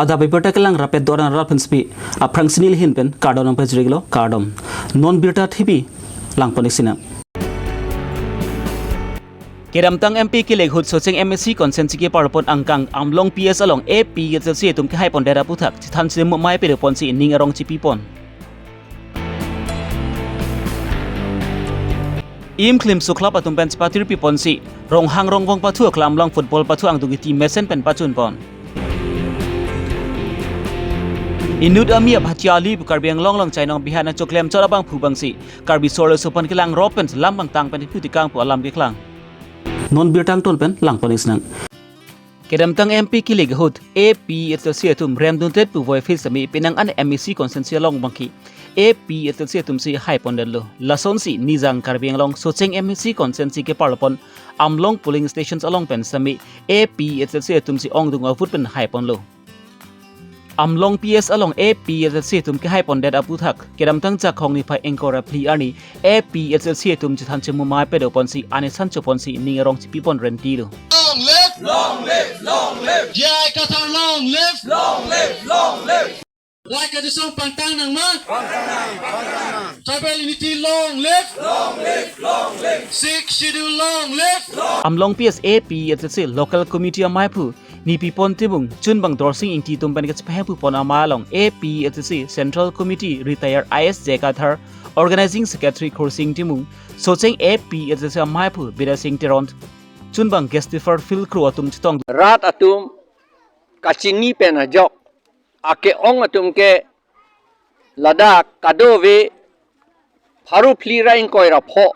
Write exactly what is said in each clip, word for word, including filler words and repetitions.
Adap abirta kelang rapet doran rat pensi aphrangsi neli ahin pen kardom nangpajirlo, kardom. Non birta thepi langpon-ik sinang. Kedamtang M P kilik ahut Socheng M A C constituency keparlopon angkang Amlong P S along A P H L C atum kehaipondet aphuthak chethan chemu amei padoponsi ning arong chepipon. Imklim suklap atum pen chepatir piponsi Ronghang Rongbong pathu aklam along football pathu angdung iti mesen pen pachunpon. Inut ami aphan Charli pu Karbi Anglong along chainong bihan achoklem chot abangphu abangsi Karbi Sor Laso aphan kelang rop pen lam bangtang pen phutikang pu alam keklang. Non birta angton pen langpon-ik sinang. Kedamtang M P kilik ahut A P H L C atum remdundet pu voiphit sitame penang an M A C constituency along abangke A P H L C atumsi haipondetlo. Lasonsi Nijang Karbi Anglong Socheng M A C constituency keparlopon Amlong polling stations along pen sitame A P H L C atumsi ongdung avote pen haiponlo. Amlong P S along A P H L C atum kehaipondet aphuthak kedamtang Jakhong niphai ingkoi ra phli arni A P H L C atum chethan chemu amei padoponsi anesan choponsi ning arong chepipon rentilo. Long live! Long live! Long live! J I Kathar long live! Long live! Long live! Rat kachesong pangtang nang ma? Tribal unity long live! Long live! Long live! Sixth Schedule long live! Amlong P S A P H L C Local Committee ameiphu Nipipon Timung, chunbang Dorsing Ingti atum pen kachepahemphu pon amei along A P H L C Central Committee retired I S J Kathar, Organizing Secretary Khorsing Timung, Socheng A P H L C ameiphu Bidya Sing Teron, chunbang Guest Speaker Phil Kro atum chetong. Rat atum kachini pen ajok ake-ong atum ke ladak kadokave pharo phli ra ingkoi ra pho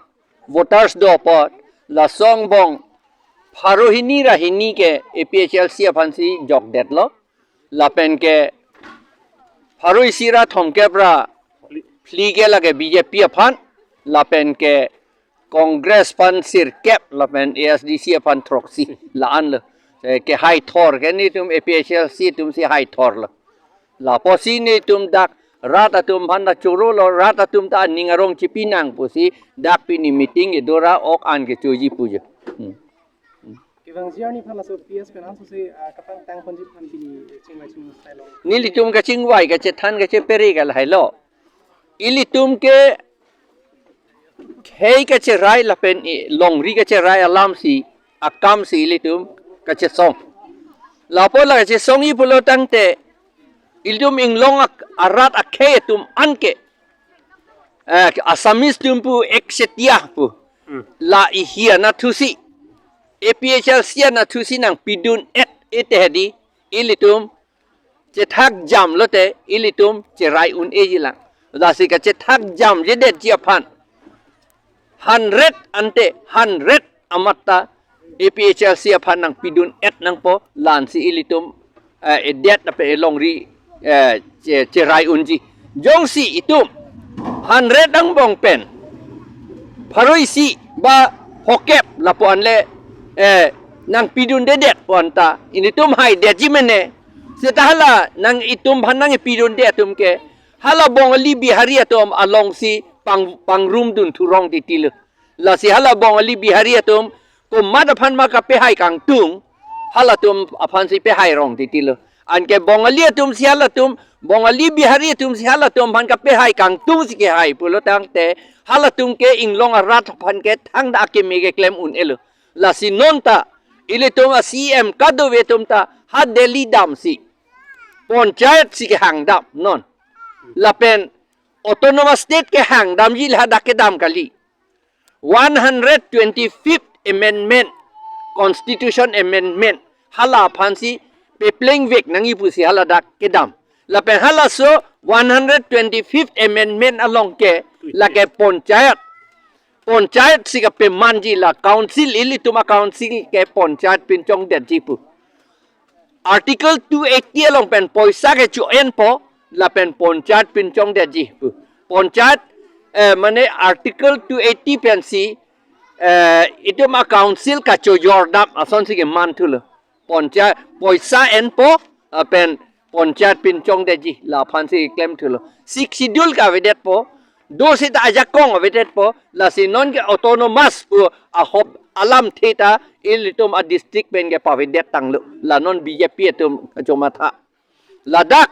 voters do apot, laso angbong pharo hini ra hini ke A P H L C aphansi jokdetlo. Lapen ke pharo isi ra thomkep ra phli ke lake B J P aphan, lapen ke Congress aphan sirkep, lapen A S D C aphan throksi, la-anlo. Eh, kehai thor ke nelitum A P H L C atumsi hai thorlo. Lapusi nelitum dak rat atum aphan ta chorolo, rat atum ta ning arong chepi nang pusi dak pini meeting kedo ra-ok an kechoji pu jo. Hmm. Kevangji arni aphan laso P S pen ansose, ah, kapangtang ponji aphan pini chingvai chingvai long. Nelitum kachingvai kachethan kachepere ke lahailo. Ilitum ke khei kacherai lapen i longri kacherai alamsi akamsi ilitum kachesong. Lapu la kachesongji pulo tangte ilitum inglong ak-, arat akhei atum anke, eh, Assamese atum pu ek Chetia pu. Hmm. La ihi anatthusi, A P H L C anatthusi nangpidun-et-e te hedi, ilitum chethak jamlote ilitum cherai un-eji lang. Lasi kachethak jamjedetji aphan hundred ante hundred amat ta A P H L C aphan nangpidun-et nangpo, la-ansi ilitum, eh, edet lapen elongri, eh, che-, cherai unji. Jongsi itum hundred angbong pen pharo isi ba phokep lapu anle, eh, nangpidundedet pu anta ilitum haidetji mene. Seta hala nang itum aphan nangpidunde atum ke hala Bongali Bihari atum alongsi pang, pangrumdun thurong titilo. Lasi hala Bongali Bihari atum komat aphan ma kapehai kangtung, halatum aphansi pehai rong titilo. Anke Bongali atumsi halatum, Bongali Bihari atumsi halatum aphan kapehai kangtungsi kehai pulo tangte, halatum ke inglong arat aphan ke thangta akeme keklem un-elo. Lasi non ta ilitum a-C E M kadokave atum ta ha Delhi damsi panchayat si kehang dam non. Lapen autonomous state kehang damji ladak kedam kali. One hundred twenty-fifth Amendment, Constitution Amendment, hala aphansi peplengvek nangji pusi haladak kedam. Lapen halaso one hundred twenty-fifth Amendment along ke lake panchayat, panchayat si kapemanji, la council, ilitum a-council ke panchayat pinchongdetji pu. Article two eighty along pen poisa kecho-enpo lapen panchayat pinchongdetji pu. Panchayat, eh, mane Article two eighty pensi, eh, itum a-council kachojordam asonsi keman thulo. Panchayat poisa enpo, eh, pen panchayat pinchongdetji, la aphansi klemthulo. Sixth Schedule kavedetpo, do seta ajakong avedetpo, lasi non ke autonomous pu ahop alamthe ta ilitum a-district pen ke pavedet tanglo, la non B J P atum kachomatha. Ladak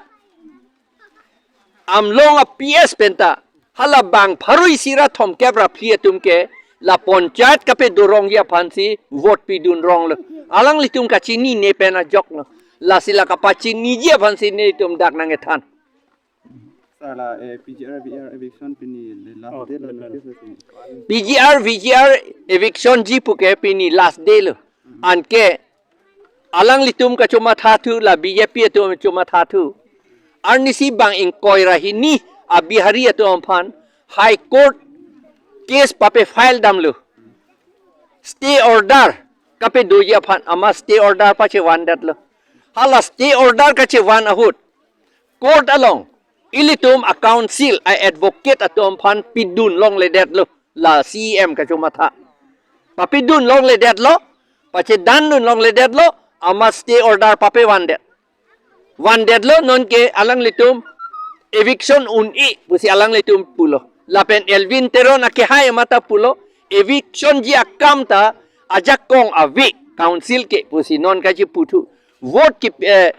Amlong a P S penta hala bang pharo isi ra thomkep ra phli atum ke la panchayat kapedo rongji aphansi vote pidun ronglo. Alanglitum kachinine pen ajoklo. Lasi la kapachiniji aphansi nelitum dak nangkethan. Sir, la, eh, P G R, V G R eviction pini last day lo, notice lo sini. P G R, V G R eviction ji puke pini last day lo. Anke alanglitum kachomathathu, la B J P atum chomathathu. Arnisi bang ingkoi ra hini a Bihari atum aphan High Court case pape file damlo. Stay order kapedoji aphan amat stay order pachevandetlo. Hala stay order kachevan ahut court along ilitum a council a advocate atum aphan pidun longledetlo la C E M kachomatha. Papidun longledetlo, pachedandun longledetlo, amat stay order papevandet. Vandetlo, nonke alanglitum eviction un-e pusi alanglitum pulo. Lapen Elwin Teron akehai amat ta pulo, eviction ji akam ta ajakong ave council ke pusi non kachiputhu. Vote ki, eh,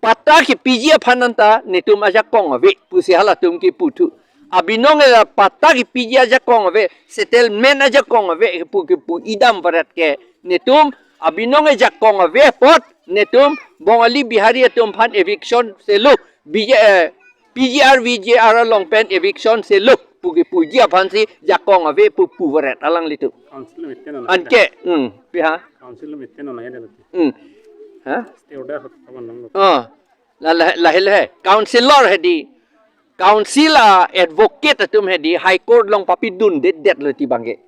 patta kipiji aphan anta netum ajakong ave pusi halatum kiputhu. Abinong ela patta kipiji ajakong ave, settlement ajakong ave pu kipu idam varet ke netum abinong ajakong ave apot netum Bongali Bihari atum aphan eviction selo, B J, eh, P G R V G R along pen eviction selo pu kipuji aphansi jakong ave pu puvaret alanglitum. Council lo mitten lo. Anke, hmm, piha? Council lo mitten lo, ya, dati. Hmm. Ha? Stay order hot kawan nang lo. Oh. La, la, lahei lahei. Councillor hedi. Council a advocate atum hedi High Court along papidundedetlo ti bangke.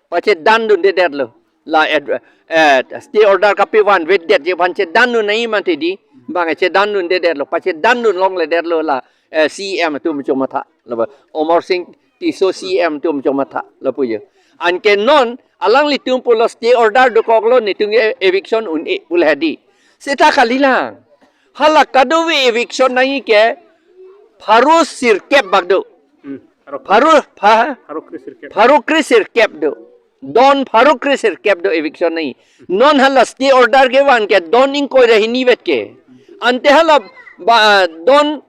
Pachedandundedetlo. La ad-, eh, stay order kapevanvedetji aphan chedandun nangji mantedi. Bangke chedandundedetlo. Pachedandun longledetlo la, eh, C E M atum chomatha. Laba Amar Singh Tisso C E M atum chomatha lapu jo. Anke non alanglitum pulo stay order dokoklo netum e-, eviction un-e pulo hedi. Seta kalilang. Hala kadokave eviction nangji ke pharo sirkep bak do. Hmm, pharo, pharo pha, pharo kre sirkep. Pharo kre sirkep do. Don pharo kre sirkep do eviction nangji. Non hala stay order kevan ke don ingkoi ra hini vet ke. Ante hala ba don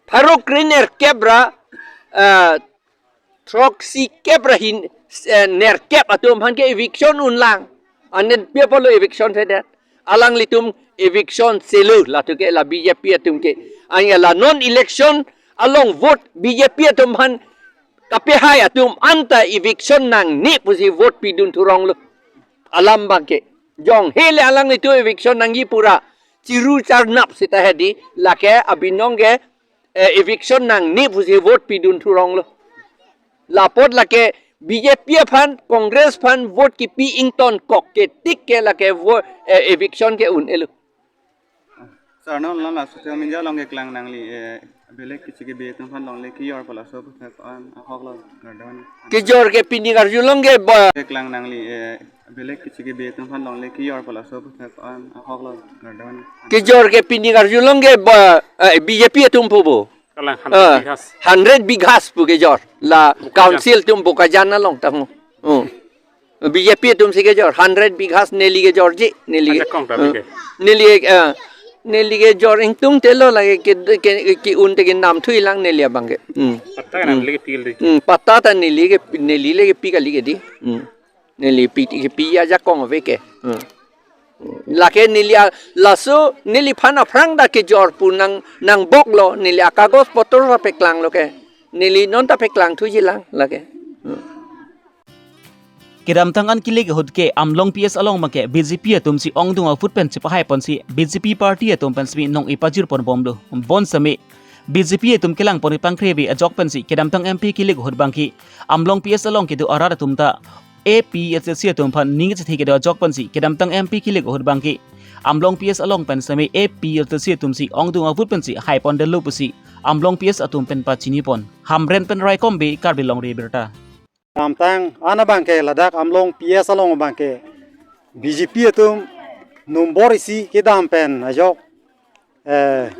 pharo kre nerkep ra, eh, throksikep ra hin, eh, nerkep atum aphan ke eviction unlang. Anke pi apotlo eviction sedet? Alanglitum eviction selo latum ke la B J P atum ke. Anke la non election along vote B J P atum aphan kapehai atum anta eviction nangne pusi vote pidun thuronglo. Alam bangke. Jong hele alanglitum eviction nangji pura chiru charnap seta hedi lake abinong ke, eh, eviction nangne pusi vote pidun thuronglo. Lapot lake B J P aphan, Congress aphan vote kipi ingtonkok ke tik ke lake vote, eh, eviction ke un-elo. Sir, non la la social media along keklang nangli, eh, belek kechikebe atum aphan longle kejor pu laso aputhak an ahok lo, kardom. Kejor ke pini karjulong ke ba. Keklang nangli, eh, belek kechikebe atum aphan longle kejor pu laso aputhak an ahok lo, kardom. Kejor ke pini karjulong ke ba, eh, B J P atum pu bo. Kalang Ah, hundred bighas. Hundred bighas pu kejor. La Bokajan. Council atum Bokajan along tangho. Oh. B J P atum si kejor, hundred bighas neli kejorji, neli ke. Ajakong ta Eh, bike. Neli, eh, neli kejor ingtungte lo lake ke, ke, ke un te kenamthuilang neli abangke. Hmm. Patta ke Hmm. neli ke pil di. Hmm, patta ta neli ke, neli le kepi kali ke di. Hmm. Neli pi, kepi ajakong ave ke. Hmm. Lake neli a, laso neliphan aphrang ta kejor pu nang, nangboklo, neli akagos potor ta peklanglo ke. Neli non ta peklangthujilang lake. Hmm. Kedamtang an kilik ahut ke Amlong P S along abangke B J P atum si ongdung ahut pen chepahai ponsi B J P party atum pen simi nong-e pajirpon bomlo. Bonsitame B J P atum kelangpon pangkre ave ajok pensi kedamtang M P kilik ahut abangke Amlong P S along kedo arat atum ta A P H L C atum aphan ning chethe kedo ajok pensi kedamtang M P kilik ahut abangke Amlong P S along pen sitame A P H L C atum si ongdung ahut pensi haipondetlo pusi Amlong P S atum pen pachinipon. Hamren pen Raikom Bey, Karbi Longri Abirta. Kedamtang an abangke ladak Amlong P S along abangke B J P atum nombor isi kedam pen ajok, eh,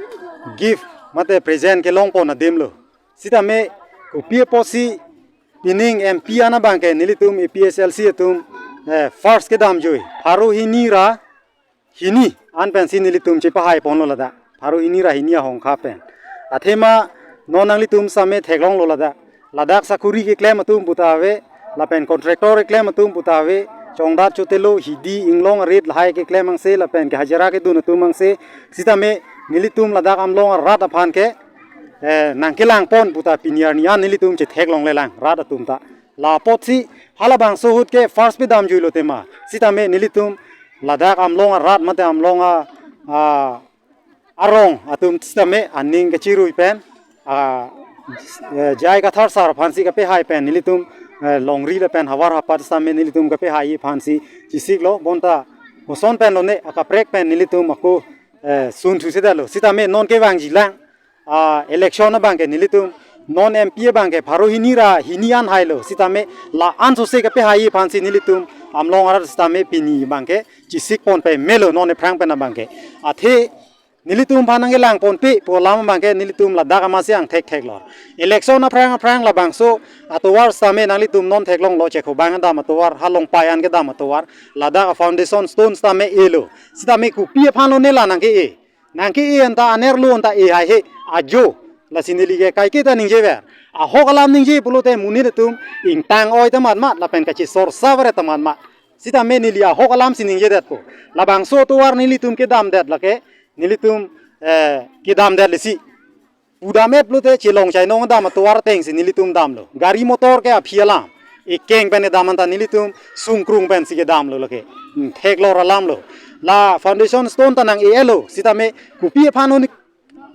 gift mate present kelongpon adimlo. Sitame kopi apotsi pining M P an abangke nelitum A P H L C atum, eh, first kedamjui. Pharo hini ra hini an pensi nelitum chepahai ponlo ladak. Pharo hini ra hini ahongkha pen. Athema non nanglitum same theklonglo ladak. Ladak sakuri keklem atum puta ave, lapen contractor keklem atum puta ave, chongdat chotelo, hidi, inglong arit lahai keklem angse, lapen ke hajira kedun atum angse, sitame nelitum ladak Amlong arat aphan ke, eh, nangkelang pon puta pini arni an nelitum chetheklongle lang, rat atum ta. La apotsi halabangso ahut ke first pe damjuilo tema. Sitame nelitum ladak Amlong arat mate Amlong a, a, arong atum sitame aning kachirui pen, a, eh, J I Kathar sir aphansi kapehai pen nelitum, eh, longri lapen havar hapat sitame nelitum kapehai aphansi chesiklo bonta koson pen lone akaprek pen nelitum ako, eh, sun thusedetlo. Sitame non kevangji lang, ah, election abang ke nelitum non M P abang ke pharo hini ra hini an hailo. Sitame la-an sose kapehai aphansi nelitum Amlong arat sitame pini abang ke chesik pon pamelo non ephrang pen abang ke. Athe nelitum aphan nangkelang ponpe pu alam abang ke nelitum ladak amatsi angthek theklong. Election aphrang aphrang labangso atovar sitame nanglitum non theklonglo, Chekabang kedam atovar, ha Longpai an kedam atovar, ladak a foundation stone sitame elo. Sitame kopi aphan lone la nangke-e. Nangke-e anta anerlo anta e haihe, ajo. Lasi neli ke kaike ta ningjever. Ahok alam ningje pulote monit atum ingtang oi ta matmat lapen kachesor savar ta matmat. Sitame neli ahok alamsi ningjevekpo. Labangso atovar nelitum kedamdet lake, nelitum, eh, kedamdet lesi. Pudam-et pulote chelong chainong dam atovar atengsi nelitum damlo. Gari motor ke aphi alam. Ekeng pen kedam anta nelitum sungkrung pensi kedamlo lake. Hmm, theklong alamlo. La foundation stone ta nang-e-elo. Sitame kopi aphan un-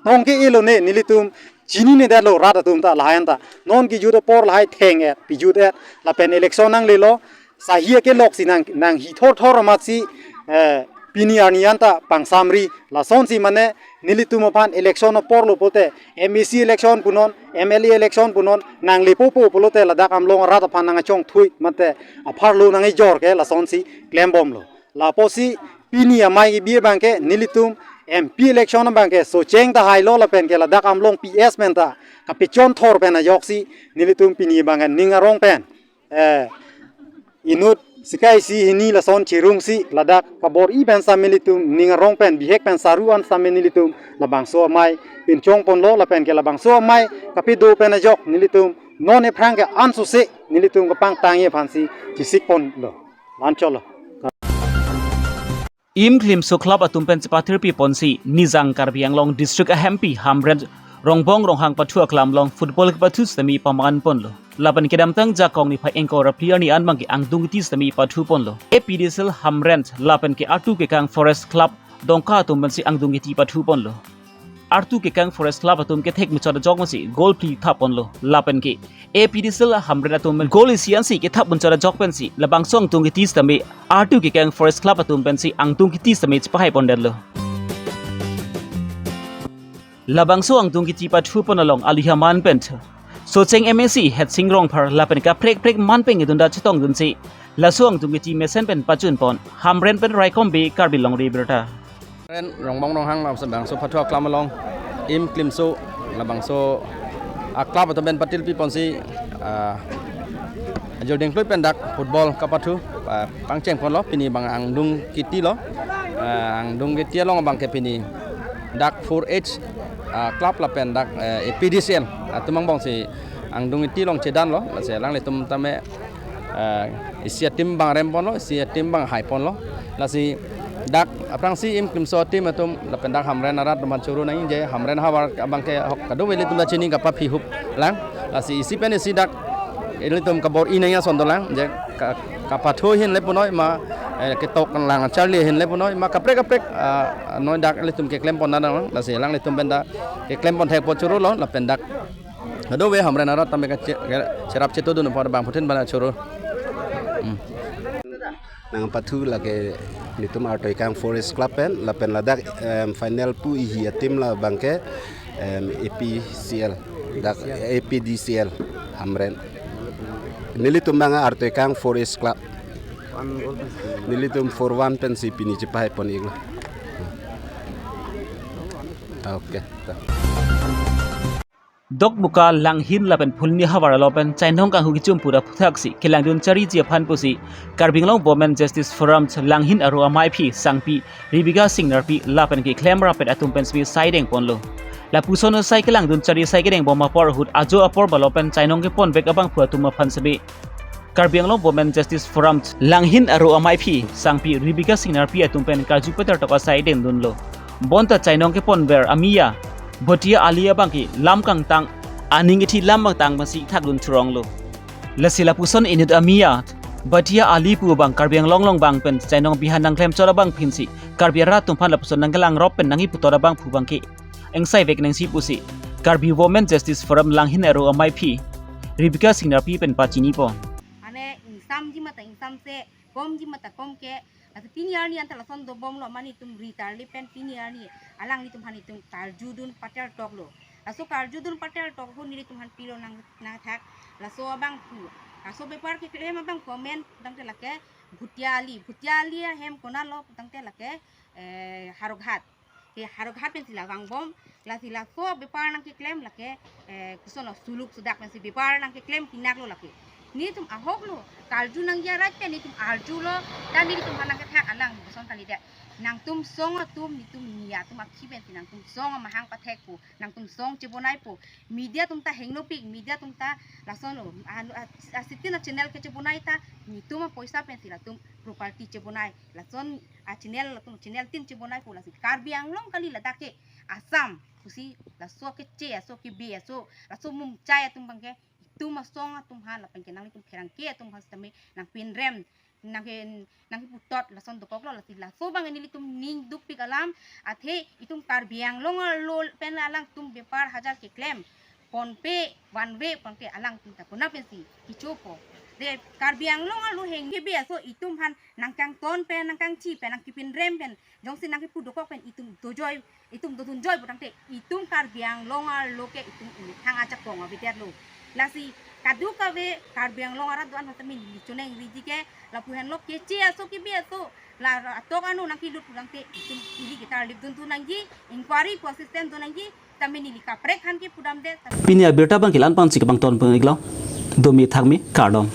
nangke-elo ne nelitum chininedetlo rat atum ta lahai anta. Non kejut apor lahai theng-et, pejut-et, lapen election nanglelo, sahi akeloksi nang, nanghi thorthor amatsi, eh, pini arni anta pangsamri, lasonsi mane nelitum aphan election aporlo pulote, M A C election punon, M L A election punon, nangle popo pulote ladak Amlong arat aphan nangchongthui, mate apharlo nangkejor ke lasonsi klembomlo. Lapusi pini amei kebi abang ke nelitum M P election abang ke Socheng ta hailo lapen ke ladak Amlong P S pen ta kapechonthor pen ajoksi nelitum pini abang ke ning arong pen, eh, inut sika isi hini lason cherungsi ladak kabor-i pen sitame nelitum ning arong pen bihek pen saru an sitame nelitum labangso amei pinchong ponlo lapen ke labangso amei kapedo pen ajok nelitum non ephrang ke ansose nelitum kapangtangji aphansi chesik ponlo. Lancholo. Imklimso club atum pen chepathirpi ponsi Nijang Karbi Anglong District ahempi Hamren Rongbong Ronghang pathu aklam along football kepathu sitame paman ponlo. Lapen kedamtang Jakong niphai ingkoi ra phli arni an abang ke angdung kiti sitame pathu ponlo. A P D C L Hamren lapen ke Artu Kekang Forest Club Dongka atum pensi angdung kiti pathu ponlo. Artu Kekang Forest Club atum kethek muchot ajok pensi goal phli thap ponlo. Lapen ke A P D C L Hamren atum goal isi ansi kethap muchot ajok pensi labangso angdung kiti sitame Artu Kekang Forest Club atum pensi angdung kiti sitame chepahai pondetlo. Labangso angdung kiti pathu pon along alihaman pen Socheng M A C Headsing Rongphar lapen kaprek prek man pen edunda chetongdunsi laso angdung kiti mesen pen pachun pon. Hamren pen Raikom Bey, Karbi Longri Abirta. Ren Rongbong Ronghang labangso pathu aklam along Imklimso labangso a club atum pen pathirpi ponsi, ah, ajor dingklui pen dak football kapathu, ah, pangcheng ponlo pini abang angdung kiti lo, ah, angdung kiti along abang ke pini dak four H, ah, club lapen dak, eh, A P D C L atum angbongsi angdung kiti along chedanlo, lasi alanglitum tame eh, isi a team abang rem ponlo, isi a team abang hai ponlo. Lasi dak aphrangsi Imklimso team atum lapen dak Hamren arat atum choro nangji, Hamren havar abang ke ahok kadokave ilitum ta chini kapaphi hup lang. Lasi isi pen isi dak ilitum kabor-i nangji ason dolang, je ka-, kapathu ahin le punoi ma, eh, ketok lang charli ahin le punoi ma kaprek kaprek, ah, noi dak ilitum keklem pon nang lang. Lasi alanglitum pen ta keklem pon thek apot chorolo lapen dak kadokave Hamren arat tame kache-, kacherap chetongdun apot abangphutin pen ta choro. Hmm. Nangpathu lake nelitum Artu Kekang Forest Club pen, lapen ladak, em, final pu ihi a team labang ke, em, A P C L, dak A P D C L Hamren. Nelitum abang Artu Kekang Forest Club. Nelitum four one pensi pini chepahai pon-iklo. Okay. Dokmoka Langhin lapen Phuloni havar along pen chainong kanghu kechumpu ra aphuthak si kelangdun chariji aphan pusi Karbi Anglong Women Justice Forum Langhin aro amaiphi sangpi Rebecca Singnarpi lapen keklem rapet atum pen semi saideng ponlo. Lapuson sai kelangdun chari sai kedeng bom apor ahut ajo apor balo pen chainong keponvek abangphu atum aphan semi Karbi Anglong Women Justice Forum Langhin aro amaiphi sangpi Rebecca Singnarpi atum pen karju peter tok asai dengdunlo. Bonta chainong keponver amiya Bhatia Ali abangke lam kangtang aning ithi lam kangtang masi thakdun churonglo. Lasi lapuson inut amiya Bhatia Ali pu abang Karbi Anglong along bang pen chainong bihan nangklem chot abang phinsi Karbi arat atum aphan lapuson nangkelang rop pen nangkiputot abangphu abangke ingsaivek nangsi pusi Karbi Women Justice Forum Langhin aro amaiphi Rebecca Singnarpi pen pachinipo. Mane ingsamji mata ingsamse, komji mata komke. Laso pini arni anta lason dobomlo, mane itum ri tarli pen pini arni alanglitum aphan itum karjudun pater toklo. Laso karjudun pater tok ahut nelitum aphan pilo nang nangthak. Laso abangphu, laso bepar keklem abang comment tangte lake Bhatia Ali, Bhatia Ali ahem konatlo tangte lake eh, Howraghat. Ke Howraghat pensi la vangbom, lasi laso bepar nangkeklem lake eh, koson lo suluk sudak pensi bepar nangkeklem pinaklo lake. Nelitum ahoklo, karju nangji arat pen nelitum arjulo, ta nelitum aphan nangkethak alang koson kalidet. Nangtum song atum, nelitum ni atum akhi pensi nangtum song amahang pathekpo, nangtum song chebonaipo. Media atum ta hengnopik, media atum ta lasonlo, anu, a, a, sitin a channel kechebonai ta nelitum apoisa pensi latum property chebonai. Lason a channel latum channel tin chebonaipo, lasi Karbi Anglong kali, ladak ke Assam pusi laso keche aso kebe aso laso mumchai atum abangke itum asong atum aphan lapen ke nanglitum pherangke atum aphan sitame nangpinrem nangke nangkiputot lason dokoklo, lasi laso abang nelitum ning dukpik alam. Athe itum Karbi Anglong alo pen alangtum bepar hajar keklem ponpe one way ponke alangtum ta konat pensi kechopo. De Karbi Anglong alo heng kebe aso itum aphan nangkangton pen nangkangchi pen nangkipinrem pen jongsi nangkipu dokok pen itum dojoi, itum dodunjoi putangte itum Karbi Anglong alo ke itum imethang ajakong avedetlo. Lasi kadokave Karbi Anglong arat do-an aphan sitame neli choningriji ke lapu henlo keche aso kebe aso la atok ano nangkelut putangte itum ili ketarlip dun tu nangji, inquiry pu assistant dun nangji, tame neli kaprek aphan kepudamde. Pini abirta abangke la-an pensi kepangton pon-iklo. Domi thakmi, kardom.